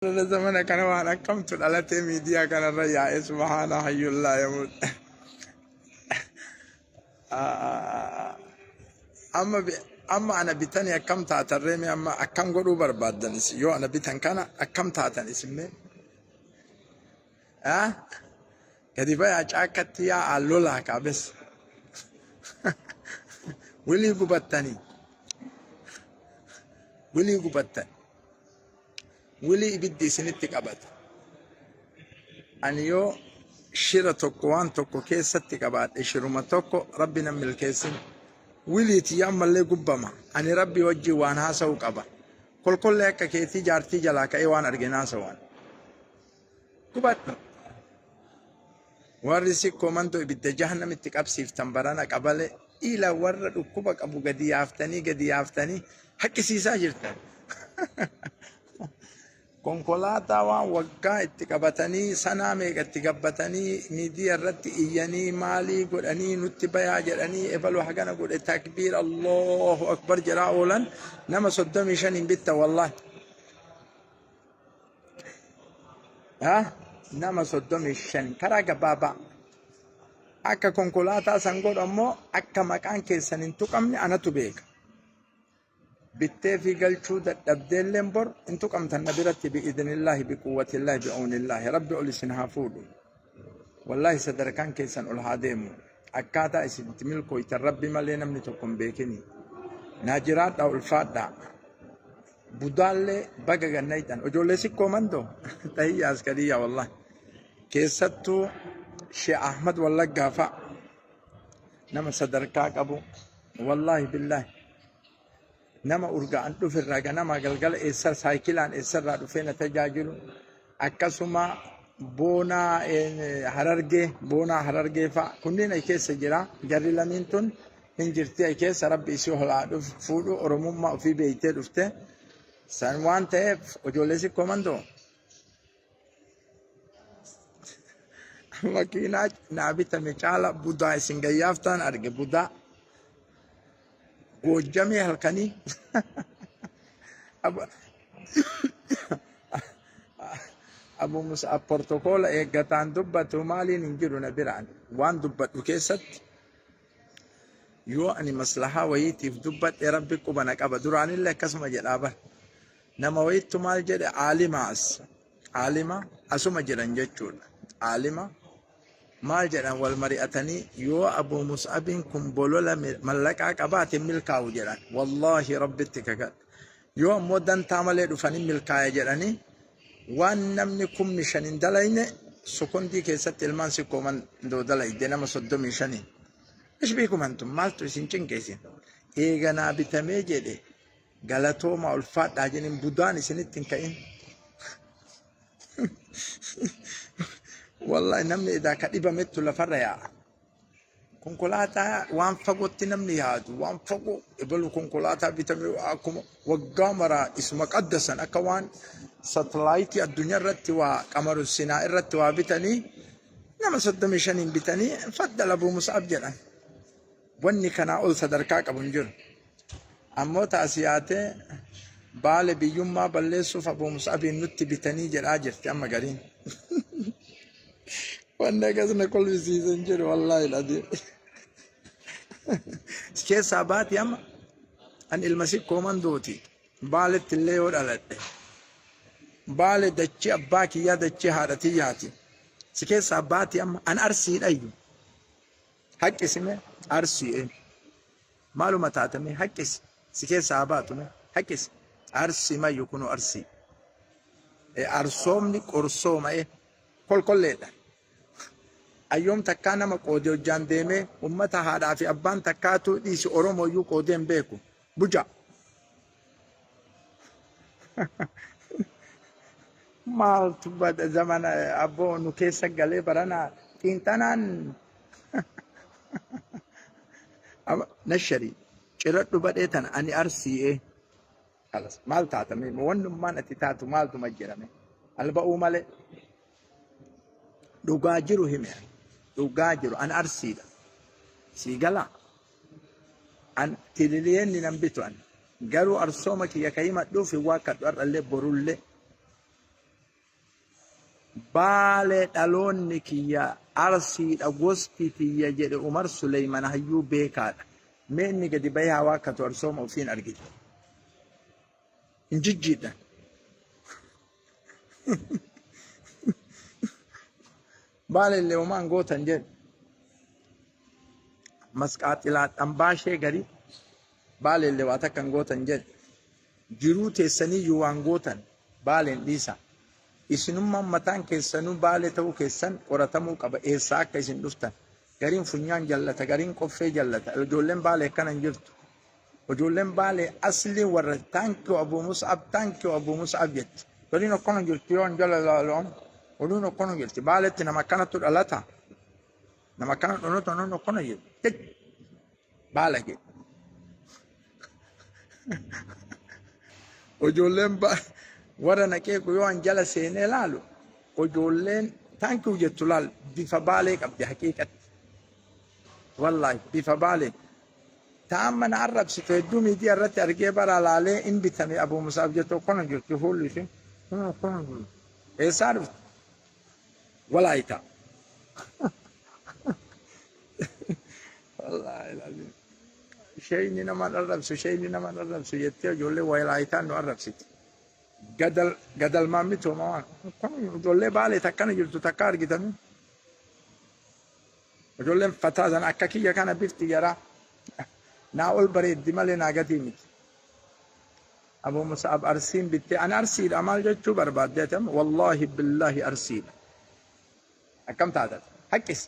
Zamana kana waan akkamtu dhalatee miidiyaa kanarra yaa'e subhaana hayyullaa yamuut. Amma amma ana bitanii akkam taatan reemi amma akkam godhuu barbaaddan isin yoo ana bitan kana akkam taatan isin mee? Gadi bayaa caakkatti yaa'aa lolaa kaabes. Wilii gubattanii. Wilii gubattan. Wilii ibiddi isinitti qabata. Ani yoo shira tokko waan tokko keessatti qabaadhe shiruma tokko rabbi nan milkeessin. Wilii tiyya ammallee gubbama. Ani rabbi wajjin waan haasa'u qaba. Kolkollee akka keetii jaartii jalaa ka'ee waan argeen haasa'u ani. Gubadhu. Warri sikkoo mandoo ibidda jahannamitti qabsiiftan barana qabale ila warra dhukkuba qabu gadi yaaftanii gadi yaaftanii haqqisiisaa jirtan. Konkolaataa waan waggaa itti qabatanii sanaa meeqa itti gabbatanii miidiyaa irratti iyyanii maalii godhanii nutti bayaa jedhanii ebalu hagana godhe takbiir Allahu akbar jedhaa oolan nama 35 hin bitta wallaahi. Ha? Nama 35 karaa gabaabaa akka konkolaataa san godhu ammoo akka maqaan keessan hin tuqamne anatu beeka. Bittee fi galchuu dadhabdeelleen bor hin tuqamtan na biratti bi'idhnillaahi biquwwatillaahi bi'oonillaahi rabbi ol isin haa fuudhu. Wallaahi sadarkaan keessan ol haa deemu. Akkaataa isin itti milkooytan rabbi malee namni tokko hin beekini. Naa jiraadhaa ulfaadhaa. Budaallee baga gannaytan. Ijoollee sikkoo mandoo tahiyya askariyya wallahi. Keessattuu Shee Ahmad Wallaggaa fa'a nama sadarkaa qabu wallaahi billaahi nama urga'an dhuferraa ganama galgala eessa saayikilaan eessarraa dhufee na tajaajilu akkasuma boonaa harargee boonaa harargee fa'a kunneen ay keessa jira jarri lamiin tun hin jirti ay keessa rabbi isii holaa dhuf fuudhu oromummaa ofii beeytee dhufte san waan ta'eef ijoollee sikkoo mandoo makiinaa naa bitame caala budaa isin gayyaaftaan arge budaa goojjamee halkanii Abu Mus'ab protokoola eeggataan dubbatu maaliin hin jiru na biraan waan dubbadhu keessatti yoo ani maslahaa wayiitiif dubbadhe rabbi quba na qaba duraanillee akkasuma jedhaa bar nama wayittu maal jedhe aalima as aalima asuma jiran jechuudha aalima maal jedhan wal mari'atanii yoo Abu Mus'abiin kun bolola mallaqaa qabaate milkaa'u jedhan wallaahi rabbitti kakadhe yoo ammoo dantaa malee dhufanii milkaa'e jedhanii waan namni 5,000 hin dalayne sokondii keessatti ilmaan sikkoo mandoo dalayde nama 35. Ish beekumantu maaltu isin cinqe isin eeganaa bitamee jedhe galatooma ulfaadhaa jedhin budaan isinitti hin ka'in. Wallahi namni edaa ka dhibamettu lafarra yaa'a. Konkolaataa waan fagootti namni yaadu waan fagoo ebalu konkolaataa bitame akkuma waggaa maraa isuma qaddasan akka waan satalaayitii addunyaa irratti waa qamaru sinaa irratti waa bitanii nama 35 bitanii faddala Abuu Mus'ab jedhan. Wanni kanaa ol sadarkaa qabu hin jiru. Ammoo taasiyaatee baale biyyummaa balleessuuf Abuu Mus'abiin nutti bitanii jedhaa jirti amma gariin. Wanni akkas na kolfisiise hin jiru wallaahi dhadii. Keessaa baati amma an ilma sikkoo mandooti baaletti illee yoo dhaladhe baale dachii abbaa kiyyaa dachii haadha tiyyaati. Si keessaa baati amma an arsiidhayyu. Haqqisi mee arsii ee. Maaluma taate mee haqqisi si keessaa haa baatu mee haqqisi arsii mayyu kunoo arsii. E arsoomni qorsooma e kolkolleedha. Ayyoom takkaa nama qoode hojjaan deemee ummata haadhaa fi abbaan takkaatuu dhiisi Oromoo iyyuu qoodee hin beeku. Buja. Maaltu bada zamana abboo nu keessa galee barana xiinxanaan Nashari ciradhu badhee tana ani arsii'ee. Kalas maal taata mee wannummaan ati taatu maaltuma jedhame alba'uu malee dhugaa jiru hime ani dhugaa jiru an arsiidha sii galaa an tililiyeenni nan bitu an garuu arsooma kiyya ka himadhuuf hin waakkadhu har'allee borullee. Baalee dhaloonni kiyya Arsiidha gosti tiyya jedhe Umar Suleyman hayyuu beekaadha. Mee inni gadi bahee haa waakkatu arsooma ofiin argite. Hin jijjiidhan. Baalellee homaan gootan jedhe. Masqaaxilaadhaan baashee garii baalellee waa takka hin gootan jedhe. Jiruu teessaniiyyuu waan gootan Baaleen dhiisaa. Isinummaan mataan keessanuu Baalee ta'uu keessan qoratamuu qaba eessaa akka isin dhuftan. Gariin funyaan jallata, gariin qoffee jallata. Ijoolleen Baalee akkana hin jirtu. Ijoolleen Baalee asliin warra thank you Abu Mus'ab, thank you Abu Mus'ab jetti. Gariin akkana jirti yoo an jala ilaalu amma. Oduun akkana jirti. Baaletti nama akkanattu dhalata. Nama akkana dhalata nama akkana jirti. Baalage. Ijoolleen warra naqeequ yoo an jala seenee laalu ijoolleen thank you jettu laal bifa baalee qabdi haqiiqatti. Wallaahi bifa baalee. Ta'an mana arrabsitu hedduu miidiyaa irratti argee bara laalee in bitame Abuu Musaaf jettu akkana jirti fuulli ishee. Akkana jirti. Eessaa dhufte? Walaayitaa. Wallaahi laazim. Sheeyni nama arrabsu sheeyni nama arrabsu jettee ijoollee walaayitaan nu arrabsiti. Gadal gadal maammitoo waan ijoollee baalee takkana jirtu takka argitanii. Ijoolleen fataa sana akka kiyya kana bifti jaraa naa ol bareeddi malee naa gatii miti. Abu Musa'ab Arsiin bittee ani Arsiidha maal jechuu barbaadde ati amma wallaahi billaahi Arsiidha. Akkam taata haqqis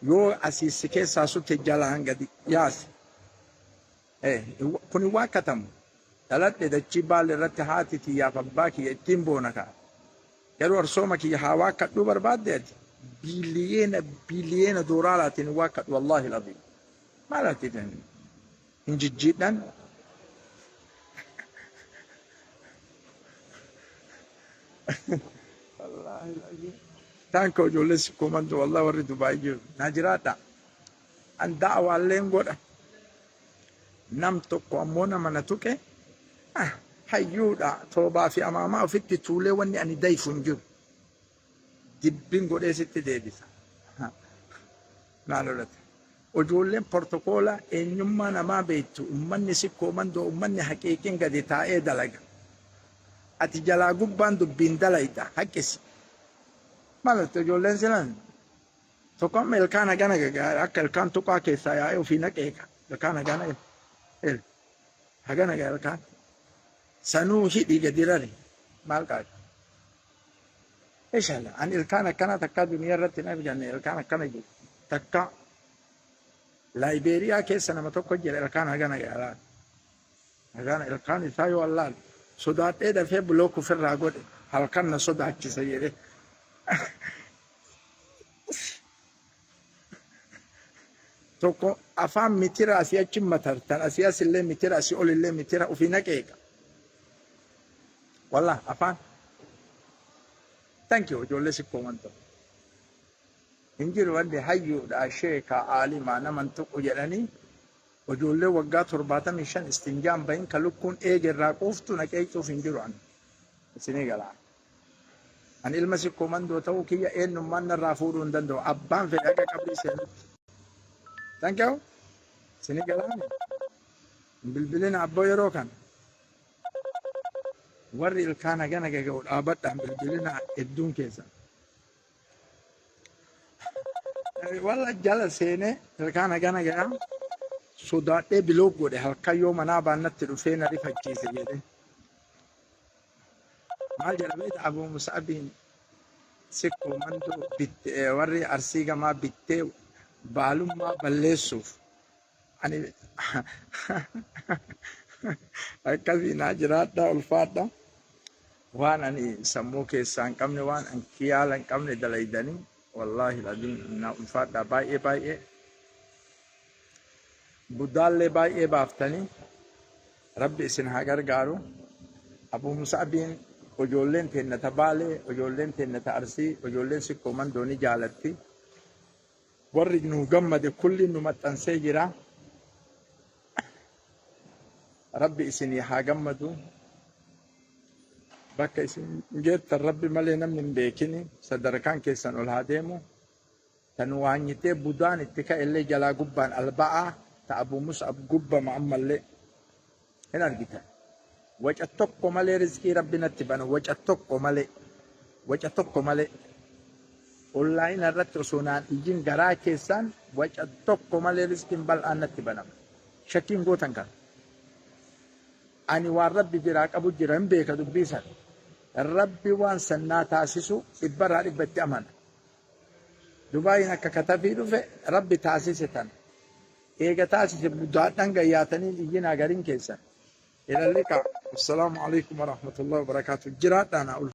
yoo asii si keessaa sutte jalaan gadi yaasi. Kun hin waakkatamu. Dhaladhe dachii baalle irratti haati tiyyaaf abbaa kiyya ittiin boona ka'a. Garuu arsooma kiyya haa waakkadhuu barbaadde ati biiliyeena biiliyeena dooraalaatiin hin waakkadhu wallaahi laziim. Maal ati hin jijjiidhan. Wallaahi laziim. Taanka ijoollee si komantu wallaahi warri Dubaay jiru. Naa jiraadha. An da'awaalleen godha. Nam tokko ammoo nama na tuqe ah, hayyuudha toobaa fi amaamaa ofitti tuulee wanni ani dayfu hin jiru. Dibbin godhee sitti deebisa. Naa lolata. Ijoolleen portokoola eenyummaa namaa beektu ummanni sikkoo mandoo ummanni haqiiqin gadi taa'ee dalaga. Ati jalaa gubbaan dubbiin dalayda haqqisi. Maal ijoolleen silan Tokko amma ilkaan hagana gagaa akka ilkaan tuqaa keessaa yaa'ee ofii naqeeqa. Ilkaan hagana il hagana gaa ilkaan. Sanuu hidhi gadi rari maal qaaqe. Inshallah an ilkaan akkanaa takkaa duniyaa irratti hin arganne ilkaan akkana jiru takkaa. Laayibeeriyaa keessa nama tokko jira ilkaan hagana gaa laal. Hagana ilkaan isaa yoo allaal sodaadhee dafee block ofirraa godhe halkan na sodaachisa jedhee. Tokko afaan mitira asii achi matartan asii as illee mitira asii ol illee mitira ofii naqeeqa. Wallah afaan. Thank you ijoollee sikkoo wanta. Hin jiru wanti hayyuudha sheeka aalimaa naman tuqu jedhanii ijoollee waggaa 75 istinjaan bahin ka lukkuun eege irraa quuftu naqeecuuf hin jiru ani. Isinii galaa. Ani ilma sikkoo mandoo ta'uu kiyya eenyummaan narraa fuudhuu hin danda'u. Abbaan fedhe haga qabrii seenutti. Thank you. Isinii galaani. Hin bilbilina abboo yeroo kana. Warri ilkaan hagana gaga'u dhaabadhaan bilbilina hedduun keessan. Walla jala seenee ilkaan hagana ga'a sodaadhee bilook godhe halkan yoo manaa baannatti dhufee na rifachiise jedhee. Maal jedha beekta Abuu Mus'abiin sikkoo mandoo bitte warri arsii gamaa bittee baalummaa balleessuuf ani akkasii naa jiraadha ulfaadha waan ani sammuu keessaa hin qabne waan an kiyaala hin qabne dalaydanii wallaahi ladiin naa ulfaadha baay'ee baay'ee budaallee baay'ee baaftanii Rabbi isin haa gargaaru. Abuu Mus'abiin ijoolleen teenna ta Baalee, ijoolleen teenna ta Arsii, ijoolleen Sikkoo Mandoo ni jaalatti. Warri nu gammade kulli nu maxxansee jira. Rabbi isinii haa gammadu. Bakka isin geettan Rabbi malee namni hin beekini, sadarkaan keessan ol haa deemu. Tan waanyitee budaan itti ka'ellee jalaa gubbaan alba'aa ta Abu Mus'ab gubbama ammallee hin argitan. Waca tokko malee rizqii Rabbi natti bana, waca tokko malee, waca tokko malee. Onlaayina irratti osoo naan iyyin garaa keessaan waca tokko malee rizqiin bal'aan natti banama. Shakkiin gootan kana. Ani waan Rabbi biraa qabu jira hin beeka dubbii san. Rabbi waan san naa taasisu dhibbarraa dhibba itti amana. Dubaayin akka katafii dhufe Rabbi taasise tana. Eega taasise budaadhan gayyaatanii iyyinaa gariin keessan. Ila liqa. Assalaamu alaikum warahmatullahi wabarakaatuh. Jiraadhaa naa ulfa.